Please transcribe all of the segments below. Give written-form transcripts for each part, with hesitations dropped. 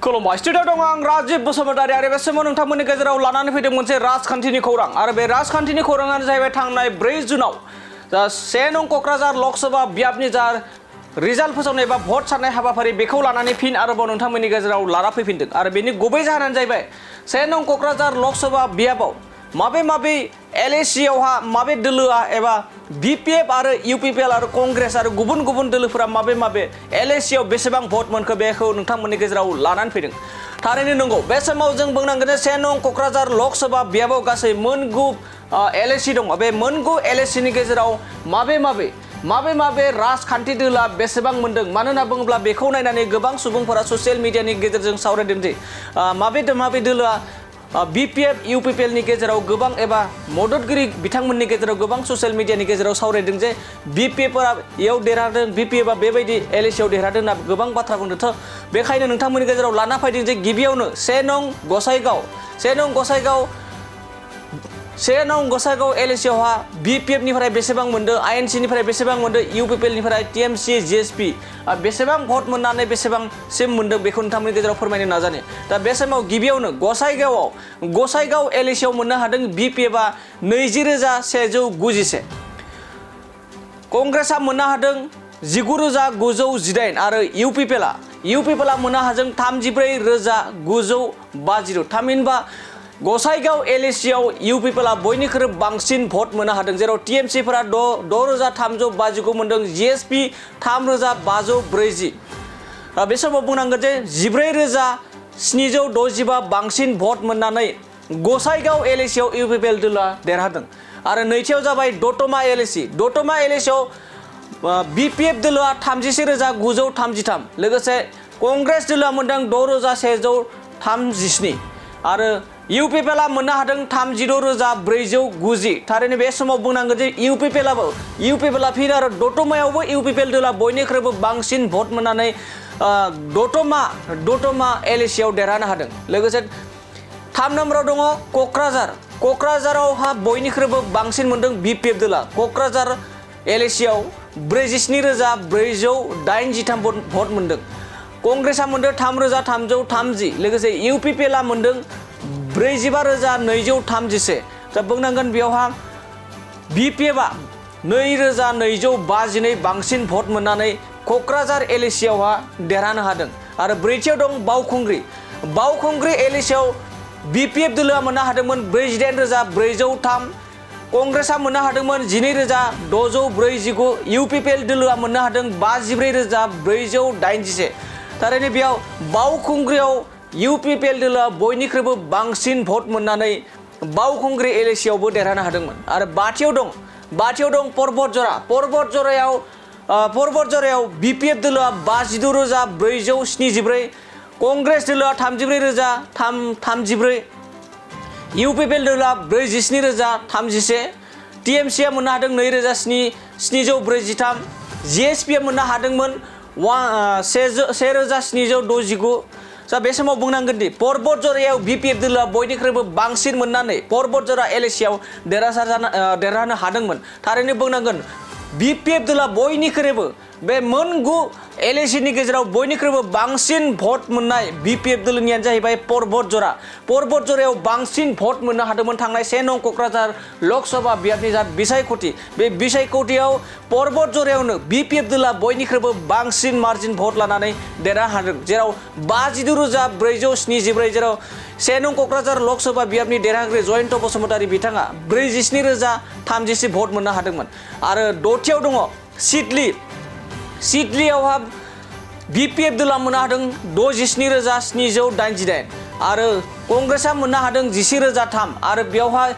खुलुमबाय स्टुडिअ' दं आं राजिब बसुमतारी आरो बे समाव नोंथांमोननि गेजेराव लानानै फैदों मोनसे राजखान्थिनि खौरां आरो बे राजखान्थिनि खौराङानो जाहैबाय थांनाय 4 जुनाव जा 1 नं क'क्राझार लकसभा बियाबनि जा रिजाल्ट फोसावनाय एबा भट साननाय हाबाफारि बेखौ लानानै फिन आरोबाव नोंथांमोननि गेजेराव लाना फैफिनदों आरो बेनि गुबै जाहोनानो जाहैबाय 1 नं क'क्राझार लकसभा बियाबाव माबे एलएसीआवहा माबे दोलोआ एबा बीपीएफ आरो यूपीपीएल आरो कांग्रेस आरो गुबुन गुबुन दोलोफोरा माबे एलएसीआव बेसेबां भट मोनखो बेखौ नोंथांमोननि गेजेराव लानानै फैदों थारैनो नंगौ बे समाव जों बुंनांगोन 1 नं क'क्राझार लकसभा बियाबाव गासै मोनगु एलएसी दङ बे मोनगु एलएसीनि गेजेराव माबे राजखान्थि दोला बेसेबां मोनदों मानो होनना बुङोब्ला बेखौ नायनानै गोबां सुबुंफोरा ससियेल मिडियानि गेजेरजों सावरायदों दि माबे दोलोआ बीपीएफ यूपीपीएल नि गेजेराव गोबां एबा मददगिरि बिथांमोननि गेजेराव गोबां ससियेल मिडियानि गेजेराव सावरायदों जे बीपीएफआ इयाव देरहादों बीपीएफआ बेबायदि एलएसीआव देरहादों होनना गोबां बाथ्रा बुंदों बेखायनो नोंथांमोननि गेजेराव लाना फैदों जे गिबियावनो 1 नं गसाइगाव एलएसीआवहा बीपीएफ निफ्राय बेसेबां मोनदों आईएनसी निफ्राय बेसेबां मोनदों यूपीपीएल निफ्राय टीएमसी जीएसपी बेसेबां भट मोननानै बेसेबांसिम मोनदों बेखौ नोंथांमोननि गेजेराव फोरमायनो नाजानि दा बे समाव गिबियावनो गसाइगाव एलएसीआव मोननो हादों बीपीएफआ 20,191 कांग्रेसआ मोननो हादों 19,918 आरो यूपीपीएलआ मोननो हादों 34,952 थामहिनबा गसाइगाव एलएसीआव यूपीपीएलआ बयनिख्रुइ बांसिन भट मोननो हादों जेराव टीएमसीफोरा 6,359 मोनदों जीएसपी 3,540 बे समाव बुंनांगोन जे 14,765 बांसिन भट मोननानै गसाइगाव एलएसीआव यूपीपीएल दोलोआ देरहादों आरो नैथियाव जाबाय दतमा एलएसीआव बीपीएफ दोलोआ 31,933 लोगोसे कांग्रेस दोलोआ मोनदों 6,137 आरो यूपीपीएलआ मोननो हादों 36,490 थारैनो बे समाव बुंनांगोन जे यूपीपीएलआ फिन आरो दतमायावबो यूपीपीएल दोलोआ बयनिख्रुइबो बांसिन भट मोननानै दतमा एलएसीआव देरहानो हादों लोगोसे 3 नम्बराव दङ क'क्राझारावहा बयनिख्रुइबो बांसिन मोनदों बीपीएफ दोलोआ क'क्राझार एलएसीआव 47,483 भट मोनदों कांग्रेसआ मोनदों 3,330 लोगोसे यूपीपीएलआ मोनदों 45,231 दा बुंनांगोन बेयावहा बीपीएफआ 2,252 बांसिन भट मोननानै क'क्राझार एलएसीआवहा देरहानो हादों आरो ब्रैथियाव दं बावखुंग्रि एलएसीआव बीपीएफ दोलोआ मोननो हादोंमोन 48,403 कांग्रेसआ मोननो हादोंमोन 12,649 यूपीपीएल दोलोआ मोननो हादों 54,481 थारैनो बेयाव बावखुंग्रियाव यूपीपीएल दोलोआ बयनिख्रुइबो बांसिन भट मोननानै बावखुंग्रि एलएसीआवबो देरहानो हादोंमोन आरो बाथियाव दं परबतजरायाव बीपीएफ दोलोआ 56,474 कांग्रेस दोलोआ 34,334 यूपीपीएल दोलोआ 47,031 टीएमसीआ मोननो हादों 2,743 जीएसपीआ मोननो हादोंमोन 1,769 दा बे समाव बुंनांगोन दि परबतजरायाव बीपीएफ दोलोआ बयनिख्रुइबो बांसिन मोननानै परबतजरा एलएसीआव देरहानो हादोंमोन थारैनो बुंनांगोन बीपीएफ दोलोआ बयनिख्रुइबो बे मोनगु एलएसीनि गेजेराव बयनिख्रुइबो बांसिन भट मोननाय बीपीएफ दोलोनियानो जाहैबाय परबतजरायाव बांसिन भट मोननो हादोंमोन थांनाय 1 नं क'क्राझार लकसभा बियाबनि जा बिसायख'थि बे बिसायख'थियाव परबतजरायावनो बीपीएफ दोलोआ बयनिख्रुइबो बांसिन मार्जिन भट लानानै देरहानो हादों जेराव 52,474 जेराव 1 नं क'क्राझार लकसभा बियाबनि देरहागिरि जयन्त बसुमतारी बिथाङा 47,036 भट मोननो हादोंमोन आरो दथियाव दङ सिडलीयावहा बीपीएफ दोलोआ मोननो हादों 67,788 आरो कांग्रेसआ मोननो हादों 10,003 आरो बेयावहाय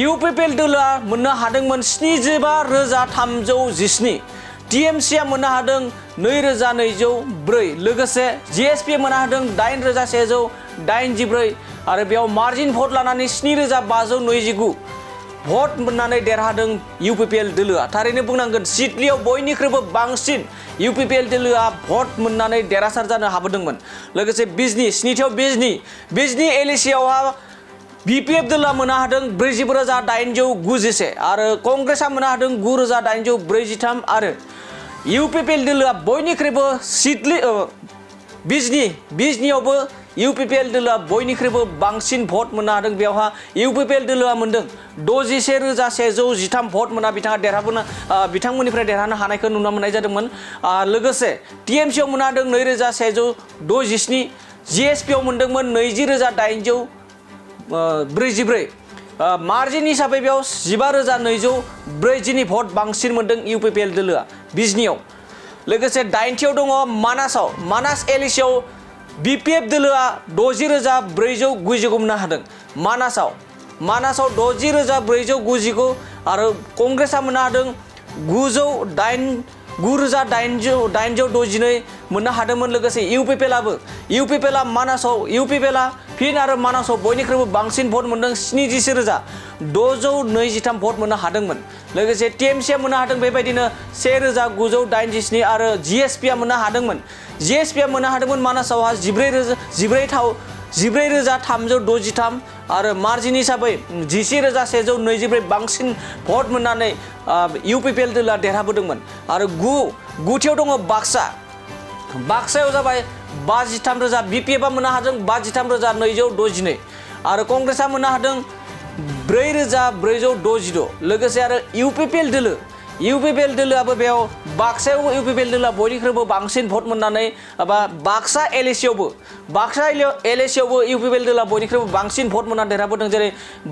यूपीपीएल दोलोआ मोननो हादोंमोन 75,317 टीएमसीआ मोननो हादों 2,204 लोगोसे जीएसपी मोननो हादों 8,184 आरो बेयाव मार्जिन भट लानानै 7,529 भट मोननानै देरहादों यूपीपीएल दोलोआ थारैनो बुंनांगोन सिडलीयाव बयनिख्रुइबो बांसिन यूपीपीएल दोलोआ भट मोननानै देरहासार जानो हाबोदोंमोन लोगोसे स्निथियाव बिजनी एलएसीआवहा बीपीएफ दोलोआ मोननो हादों 40,891 आरो कांग्रेसआ मोननो हादों 9,843 आरो यूपीपीएल दोलोआ बयनिख्रुइबो बिजनीयावबो UPPL दोलोआ बयनिख्रुइबो बांसिन भट मोननो हादों बेवहा UPPL दोलोआ मोनदों 61,113 भट मोना बिथांमोननिफ्राय देरहानो हानायखौ नुनो मोननाय जादोंमोन लोगोसे TMC आव मोननो हादों 2,167 GSP आव मोनदोंमोन 20,844 मार्जिन हिसाबै बेयाव 15,240 नि भट बांसिन मोनदों UPPL दोलोआ बिजनीयाव लोगोसे 80 आव दङ मानास एलिसियाव BPF दोलोआ 60,499 मोननो हादों मानासाव 60,499 आरो कंग्रेसआ मोननो हादों 9,862 मोननो हादोंमोन लोगोसे UPPLआ मानासाव फिन आरो मानासाव बयनिख्रुइबो बांसिन भट मोनदों 71,623 भट मोननो हादोंमोन लोगोसे TMCआ मोननो हादों बेबायदिनो 1,987 आरो GSPआ मोननो हादोंमोन मानासावहा 14,363 आरो मार्जिन हिसाबै 11,124 बांसिन भट मोननानै UPPL दोलोआ देरहाबोदोंमोन आरो गुथियाव दङ बाक्सायाव जाबाय 53,000 BPFआ मोननो हादों 53,262 आरो कंग्रेसआ मोननो हादों 4,466 लोगोसे आरो UPPL दोलोआबो बेयाव बाक्सायाव UPPL दोलोआ बयनिख्रुइबो बांसिन भट मोननानै बाक्सा एलएसियावबो UPPL दोलोआ बयनिख्रुइबो बांसिन भट मोननानै देरहाबोदों जेरै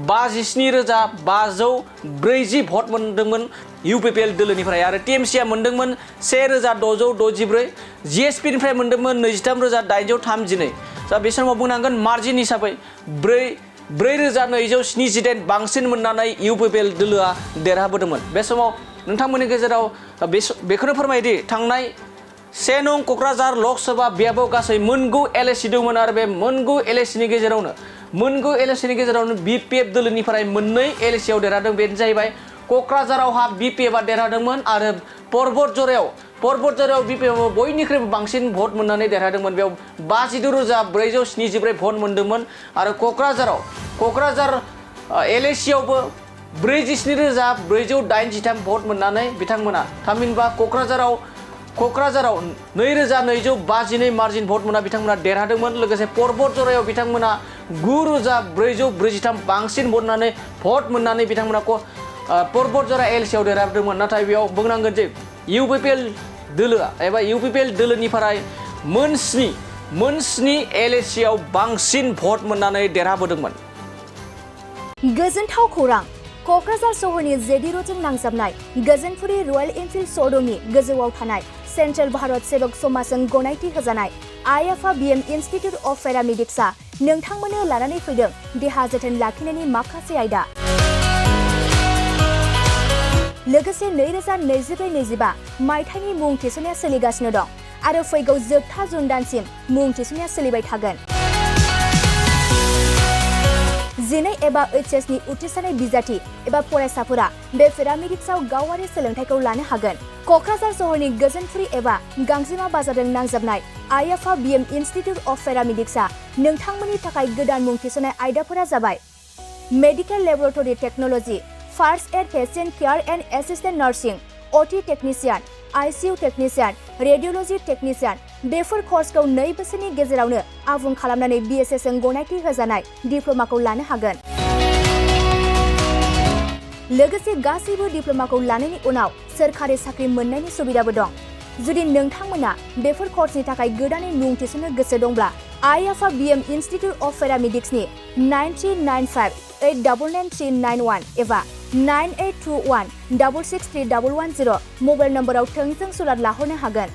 57,540 भट मोनदोंमोन UPPL दोलोनिफ्राय आरो TMCआ मोनदोंमोन 1,664 GSPनिफ्राय मोनदोंमोन 23,832 दा बे समाव बुंनांगोन मार्जिन हिसाबै 4,278 बांसिन मोननानै UPPL दोलोआ देरहाबोदोंमोन बे समाव नोंथांमोननि गेजेराव बेखौनो फोरमायदि थांनाय 1 नं क'क्राझार लकसभा बियाबाव गासै मोनगु LAC दंमोन आरो बे मोनगु LACनि गेजेरावनो BPF दोलोनिफ्राय मोननै LACआव देरहादों बेनो जाहैबाय क'क्राझारावहा BPFआ देरहादोंमोन आरो पर्बत जरायाव BPFआ बयनिख्रुइबो बांसिन भट मोननानै देरहादोंमोन बेयाव 52,474 भट मोनदोंमोन आरो क'क्राझार LACआवबो 47,483 भट मोननानै बिथांमोना थामहिनबा क'क्राझाराव 2,252 मार्जिन भट मोना बिथांमोना देरहादोंमोन लोगोसे पर्बत जरायाव बिथांमोना 9,443 बांसिन भट मोननानै बिथांमोना पर्बत जरा LACआव देरहादोंमोन नाथाय बेयाव बुंनांगोन जे UPPL दोलोनिफ्राय मोनस्नि LACआव बांसिन भट मोननानै देरहाबोदोंमोन। गोजोनथाव खौरां क'क्राझार सहरनि जेडिर'जों नांजाबनाय गोजोनपुरी रयेल एनफिल्ड श'रुमनि गोजौआव थानाय सेन्ट्रेल भारत सेबक समाजजों गनायथि होजानाय IFABM इन्स्टिट्युट अफ पेरामेडिक्सआ नोंथांमोननो लानानै फैदों देहा जोथोन लाखिनायनि माखासे आयदा लोगोसे 2024-25 मायथाइनि मुं थिसननाया सोलिगासिनो दं आरो फैगौ जोबथा जुन दानसिम मुं थिसननाया सोलिबाय थागोन। 12 एबा HS नि उथ्रिसारनाय बिजाथि एबा फरायसाफोरा बे पेरामेडिक्सआव गावारि सोलोंथाइखौ लानो हागोन। क'क्राझार सहरनि गोजोनपुरी एबा गांजिमा बाजारजों नांजाबनाय IFABM इन्स्टिट्युट अफ पेरामेडिक्सआ नोंथांमोननि थाखाय गोदान मुं थिसननाय आयदाफोरा जाबाय medical laboratory technology, first aid patient care and assistant nursing, OT technician, ICU technician, radiology technician before कर्सखौ 2 बोसोरनि गेजेरावनो आबुं खालामनानै BSS जों गनायथि होजानाय डिप्ल'माखौ लानो हागोन। लोगोसे गासैबो डिप्ल'माखौ लानायनि उनाव सोरखारि साख्रि मोननायनि सुबिदाबो दं। जुदि नोंथांमोना बेफोर कर्सनि थाखाय गोदानै मुं थिसननो गोसो दंब्ला IFABM इन्स्टिट्युट अफ पेरामेडिक्सनि 9395899391 एबा 9821663110 मबाइल नम्बराव थोंजों सुलाद लाहरनो हागोन।